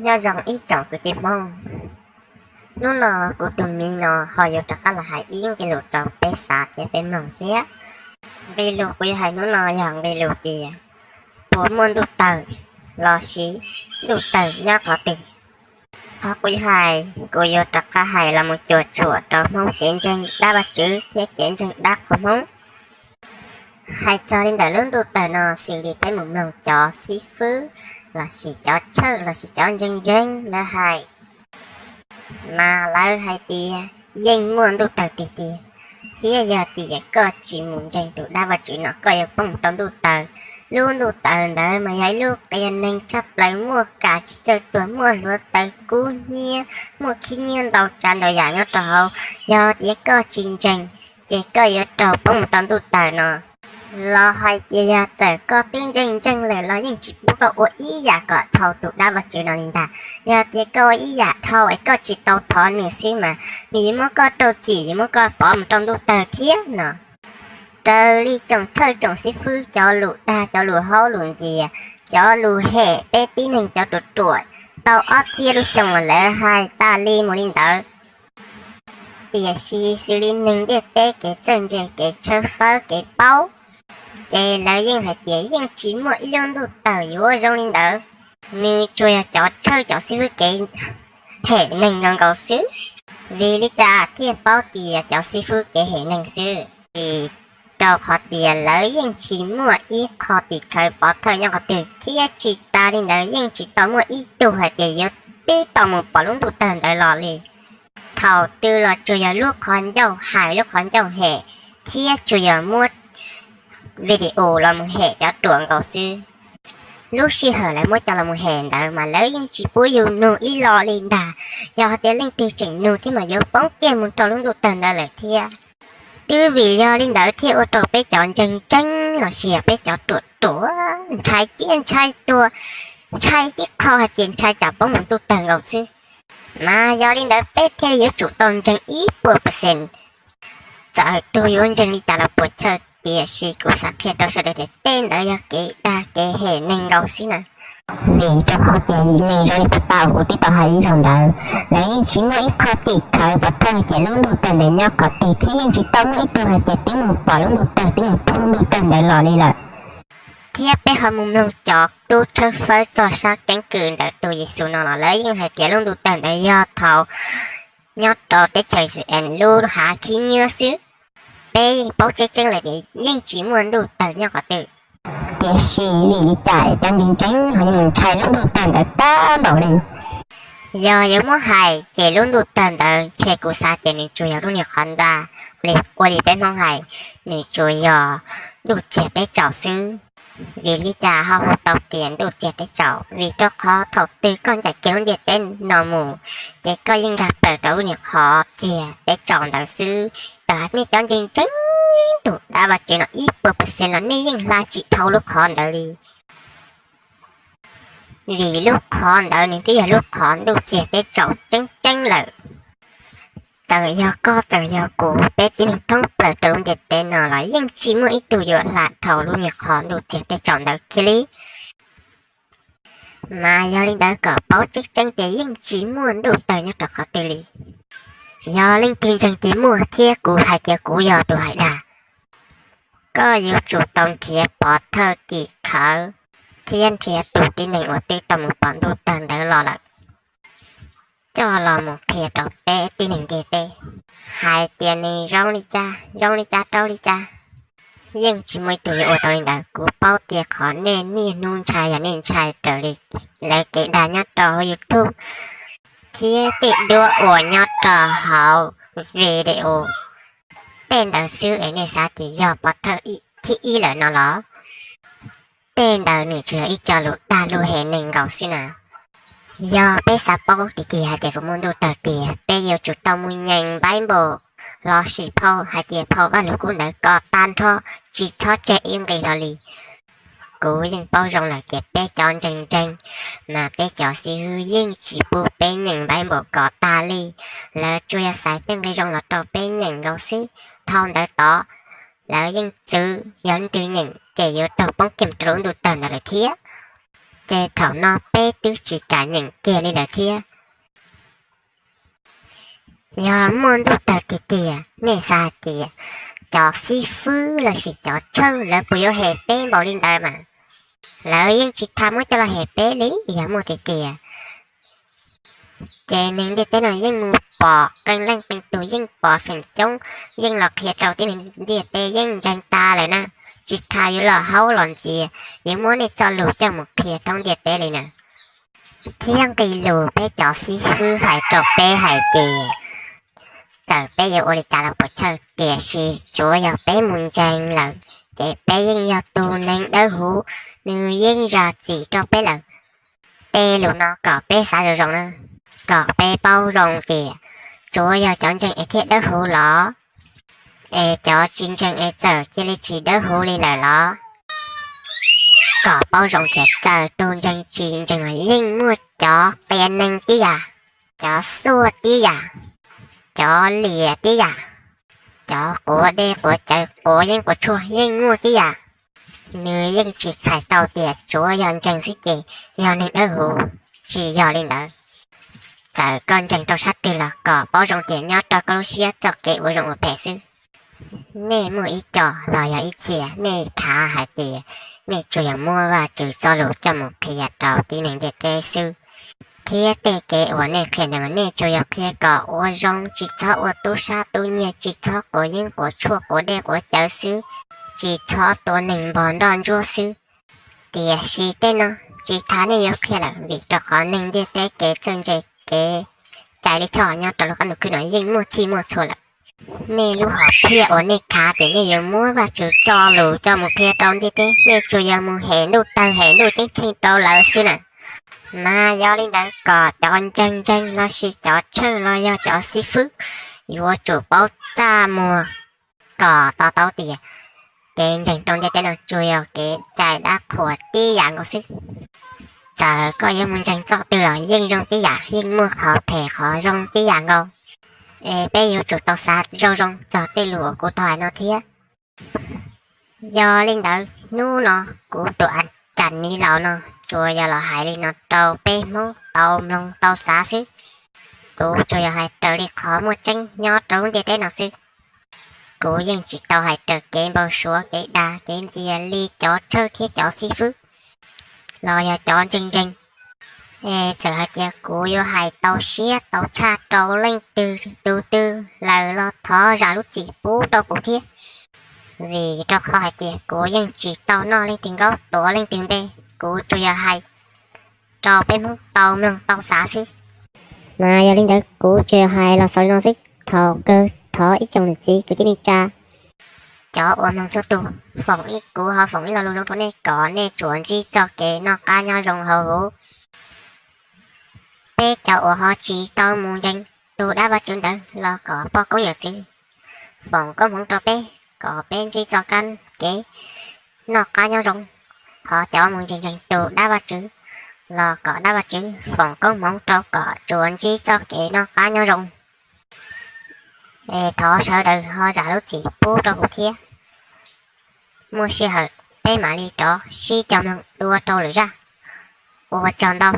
Nyob zoo ib tsoom kwv tij Hmoob, hnub no kuv tus miv no ho yuav rov qab los hais ib nqe lus rau peb xav thiab peb mloog thiab. Nqe lus kuv yuav hais hnub no yog nqe lus tias puas muaj ntuj tawg lossis ntuj tawg nyob qhov twg. Qhov kuv yuav hais, kuv yuav rov qab hais los mus cuam tshuam rau Hmoob kev ntseeg dab Vajtswv thiab kev ntseeg dab qhua Hmoob. Hais txog li ntawm lub ntuj tawg no xws li peb mus mloog cov xib fwb lossis cov tshawj lossis cov ntseeg ntseeg lawv hais, mas lawv hais tias yeej muaj ntuj tawg tiag tiag, thiab yog tias koj tsis mus ntseeg tus dab Vajtswv no koj yuav poob mus rau ntuj tawg. Lub ntuj tawg ntawd mas yog ib lub qias neeg tshaj plaws, muaj kam tsis txawj tuag, muaj hluav taws kub hnyiab, muaj khib nyiab ntau tsav ntau yam nyob rau hauv. Yog tias koj tsis ntseeg, ces koj yuav raug poob mus rau ntuj tawg no. Los hais tias yog txawm koj twb ntseeg ntseeg lawm los yeej tsis pub koj ua ib yam kom dhau tus dab Vajtswv no li ntag. Yog tias koj ua ib yam dhau es koj tsis tau thov nws xwb mas nws yuav muab koj rau txim, yuav muab koj pov mus rau ntuj tawg thiab no. Raws li tsoom tshawj tsoom xib fwb cov lus dag, cov lus haub lus ntxias, cov lus hem peb tib neeg cov ruam ruam tau ob txhiab lub xyoo los lawv hais tas li mus li ntawd, tiam sis xws li neeg ntiaj teb kev txawj ntse, kev tshawb fawb, kev paub, ces lawv yeej hais tias yeej tsis muaj ib lub ntuj tawg yuav zoo li ntawd. Nws tsuas yog cov tshawj cov xib fwb kev hem neeg nkaus nkaus xwb. Vim li cas thiaj paub tias cov xib fwb kev hem neeg xwb? Vim rau qhov tias lawv yeej tsis muaj ib qho tim khawv pov thawj nyob qhov twg, thiab tsis tas li ntawd yeej tsis tau muaj ib tug hais tias yuav twb tau mus pom lub ntuj tawg ntawd los li. Thaum twg los tsuas yog lub qhov ncauj hais lub qhov ncauj hem, thiab tsuas yog muab video los mus hem cov ruam nkaus xwb. Lub sij hawm lawv muab cov los mus hem ntawd mas lawv yeej tsis pub yus nug ib lo li ntag. Yog hais tias leej twg tseem nug thiab mas yuav poob kiag mus rau lub ntuj tawg ntawd lawm thiab. Twb vim yog li ntawd thiaj ua rau peb cov ntseeg ntseeg lossis peb cov ruam ruam ntshai ciaj ntshai tuag, ntshai tib qho hais tias ntshai tsam poob mus ntuj tawg nkaus xwb. Mas yog li ntawd peb thiaj li yuav tsum tau ntseeg ib puas percent. Txawm tus yuav ntseeg li cas los puas chawj, tiam sis kuv xav qhia rau sawv daws tias tej ntawd yog kev dag kev hem neeg nkaus xwb na. Vim rau qhov tias neeg zoo li puag ta uas kuv twb tau hais ib zaug ntawd, lawv yeej tsis muaj ib qho tim khawv pov thawj hais tias lub ntuj tawg ntawd nyob qhov twg, thiab yeej tsis tau muaj ib tug hais tias twb mus pom lub ntuj tawg, twb mus pom lub ntuj tawg ntawd los li lawm. Thiab peb ho mus mloog cov tub tshawb fawb txog sab keeb kwm ntawm tus Yexus no los lawv yeej hais tias lub ntuj tawg ntawd yog thaum nyob rau teb chaws Israel lub hav khib nyiab xwb. Peb yeej paub tseeb tseeb lawm tias yeej tsis muaj ntuj tawg nyob qhov twg. Tiam sis vim li cas cov ntseeg ntseeg ho yeej ntshai lub ntuj tawg ntawd tag npaum li? Yog yuav muab hais ces lub ntuj tawg ntawd ntshe kuv xav tias nws tsuas yog lub niag qhov ntxa, ua li peb Hmoob hais, nws tsuas yog ntuj txiag teb tsaus xwb. Vim li cas ho hu tau tias ntuj txiag teb tsaus? Vim rau qhov thaum twg koj ncaim kiag lub ntiaj teb no mus, ces koj yeej nkag plaws rau lub niag qhov txiag teb tsaus ntawd xwb. Txawm hais nej cov ntseeg ntseeg tus dab Vajtswv no ib puas percent los nej yeej hla tsis dhau lub qhov ntawd li. Vim lub qhov ntawd nws twb yog lub qhov ntuj txiag teb tsaus tseeb tseeb lawm. Txawm yog koj txawm yog kuv, peb tib neeg thoob plaws rau lub ntiaj teb no los yeej tsis muaj ib tug yuav hla dhau lub niag qhov ntuj txiag teb tsaus ntawd kiag li. Mas yog li ntawd kom paub tseeb tseeb tias yeej tsis muaj ntuj tawg nyob rau qhov twg li. Yog leej twg ntseeg tias muaj thiab kuv hais tias kuv yog tus hais dag, koj yuav tsum tau nrhiav pov thawj tim khawv thiab nrhiav tus tib neeg uas twb tau mus pom ntuj tawg ntawd los lawm, coj los mus qhia rau peb tib neeg ntiaj teb hais tias nws zoo li cas, zoo li cas rau li cas. Yeej tsis muaj ib tug yuav ua tau li ntawd. Kuv paub tias qhov nej niaj hnub ntshai yog nej ntshai raws li lawv kev dag nyob rau hauv YouTube thiab tej duab uas nyob rau hauv video. Tej ntawd xwb es nej xav tias yog pov thawj thib ib lawm no los? Tej ntawd nws tsuas yog ib co lus dag lus hem neeg nkaus xwb na. Yog peb xav paub tiag tiag hais tias puas muaj ntuj tawg tiag, peb yuav tsum tau mus nyeem Bible lossis phau hais tias phau Vaj Lug Kub ntawd kom tag nrho, tsis txhob tseg ib nqe hlo li. Kuv yeej paub zoo lawm tias peb cov ntseeg ntseeg, mas peb cov xib hwb yeej tsis pub peb nyeem Bible kom tag li. Lawv tsuas yog xaiv tej nqe zoo los rau peb nyeem nkaus xwb. Dhau ntawd tod, lawv yeej txwv yog leej twg nyeem ces yuav raug poob kiag rau lub ntuj tawg ntawd lawm thiab. ces thaum no peb twb tsis kam nyeem kiag li lawm thiab. Yog muaj ntuj tawg tiag tiag, nej xav hais tias cov xib fwb los sis cov tshawj lawv puas yuav hem peb npaum li ntawd mas? Lawv yeej tsis tham muab coj los hem peb li. Yog muaj tiag tiag, ces neeg ntiaj teb no yeej mus pom qee leej qee tus, yeej pom feem coob, yeej los qhia rau tib neeg ntiaj teb yeej ntseeg tas lawm na. Tsis tas yuav los haub los ntxias, yuav muab nej txoj lus coj mus qhia thoob ntiaj teb li na. Thiab nqe lus peb cov xib fwb hais rau peb hais tias, txawm peb yuav ua li cas los puas chawj, tiam sis tsuav yog peb mus ntseeg lawm, ces peb yeej yog tus neeg dawb huv, nws yeej zam txim rau peb lawm. Tej lus no kom peb xav zoo zoo na, kom peb paub zoo tias tsuav yog cov ntseeg es thiaj dawb huv los, es cov tsis ntseeg es txawm cia li tsis dawb huv li lawm los? Kom paub zoo tias txawm tus ntseeg tsis ntseeg los yeej muaj cov qias neeg tib yam, cov xuaj tib yam, cov liam tib yam, cov quav dej quav cawv, quav yeeb quav tshuaj yeej muaj tib yam. Nws yeej tsis txhais tau tias tsuav yog ntseeg xwb ces yog neeg dawb huv, tsis yog li ntawd. Txawm koj ntseeg rau sab twg los kom paub zoo tias nyob rau koj lub siab txoj kev ua zoo ua phem xwb. Nej muaj ib co los yog ib txhia nej khav hais tias nej tsuas yog muab Vajtswv txoj lus coj mus qhia rau tib neeg ntiaj teb xwb, thiab tej kev uas nej qhia ntawd mas nej tsuas yog qhia kom ua zoo, tsis txhob ua tub sab tub nyiag, tsis txhob quav yeeb quav tshuaj quav dej quav cawv xwb, tsis txhob tua neeg npog nroj ntsuab xwb. Tiam sis tej no tsis tas nej yuav qhia lawm, vim rau qhov neeg ntiaj teb kev txawj ntse kev cai lij choj nyob rau lub qab ntuj khwb no yeej muaj txhij muaj txhua lawm. Nej lub hom phiaj uas nej khav tias nej yuav muab Vajtswv txoj lus coj mus qhia rau ntiaj teb, nej tsuas yog mus hem ntuj tawg hem ntuj ceeb tsheej rau lawv xwb na. Mas yog li ntawd kom cov ntseeg ntseeg los sis cov tshawj los yog cov xib fwb yuav tsum paub txaj muag kom to taub tias kev ntseeg rau ntiaj teb no tsuas yog kev cai dab qhuas tib yam nkaus xwb. Txawm koj yuav mus ntseeg txoj twg los yeej zoo tib yam, yeej muaj qhov phem qhov zoo tib yam nkaus. Es peb yuav tsum tau xav zoo zoo txog tej lus uas kuv tau hais no thiab. Yog li ntawd hnub no kuv tus a cas miv laus no tsuas yog los hais li no rau peb Hmoob tau mloog tau xav xwb. Kuv tsuas yog hais raws li qhov muaj tseeb nyob rau lub ntiaj teb no xwb. Kuv yeej tsis tau hais raws kev npau suav kev dag kev ntxias li cov tshawj thiab cov xib fwb los yog cov ntseeg ntseeg. Es txawm hais tias kuv yuav hais tau siab tau tshaj rau leej twg tus twg lawm los thov zam lub txim pub rau kuv thiab. Vim rau qhov hais tias kuv yeej tsis tau noj leej twg nkaub tuav leej twg npe, kuv tsuas yog hais rau peb Hmoob tau mloog tau xav xwb. Mas yog li ntawd kuv tsuas yog hais los xaus li no xwb. Thaum kawg thov ib tsoom niam txiv kwv tij neej tsa, cov uas mloog txhua tus, foom ib, kuv ho foom ib lo lus zoo rau nej kom nej tsuas ntsib txoj kev noj qab nyob zoo hauv huv. Peb cov uas ho tsis tau mus ntseeg tus dab Vajtswv ntawd los kom poj koob yawm txwv foom koob hmoov rau peb kom peb ntsib txoj kev noj qab nyob zoo. Ho cov mus ntseeg ntseeg tus dab Vajtswv los kom dab Vajtswv foom koob hmoov rau kom tsuas ntsib txoj kev noj qab nyob zoo. Es thov sawv daws ho zam lub txim pub rau kuv thiab. Muaj sij hawm peb mam li rov sib cog mloog dua rau lwm zaj. Ua tsaug ntau.